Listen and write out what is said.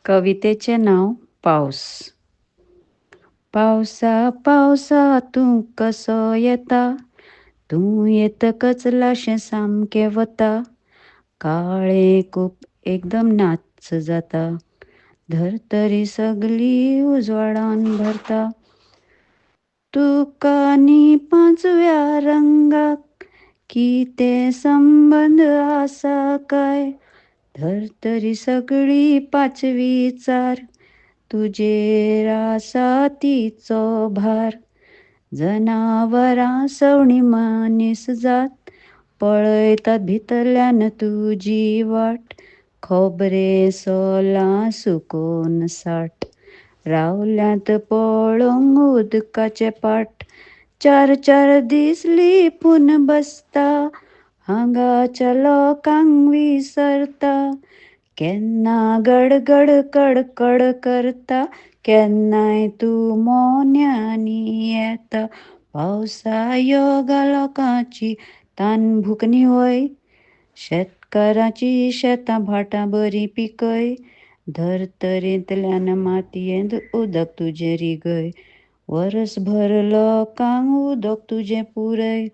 कवितेचें नांव पावस. पावसा पावसा तूं कसो येता, तूं येतकच लाशें सामकें वता, काळें कूप एकदम नाच्च जाता, धर्तरी सगली उजवाडान भरता. तुका आनी पांचव्या रंगाक कितें संबंद आसा काय? धर्तरी सगळी पांचवीचार, तुजेर आसा तिचो भार. जनावरां सवणीं मनीस जात पळयतात भितरल्यान तुजी वाट, खोबरें सोलां सुकोवन 60 रावल्यांत पळोवंक उदकाचे पाट. चार चार दीस लिपून बसता, हांगाच्या लोकांक विसरता, केन्ना गडगड कडकड करता, केन्नाय तूं मोन्यांनी येता. पावसा यो गा लोकांची तान भूक न्हिवय, शेतकारांची शेतां भाटां बरीं पिकय, धर्तरेंतल्यान मातयेंत उदक तुजें रिगय, वर्सभर लोकांक उदक तुजें पुरय.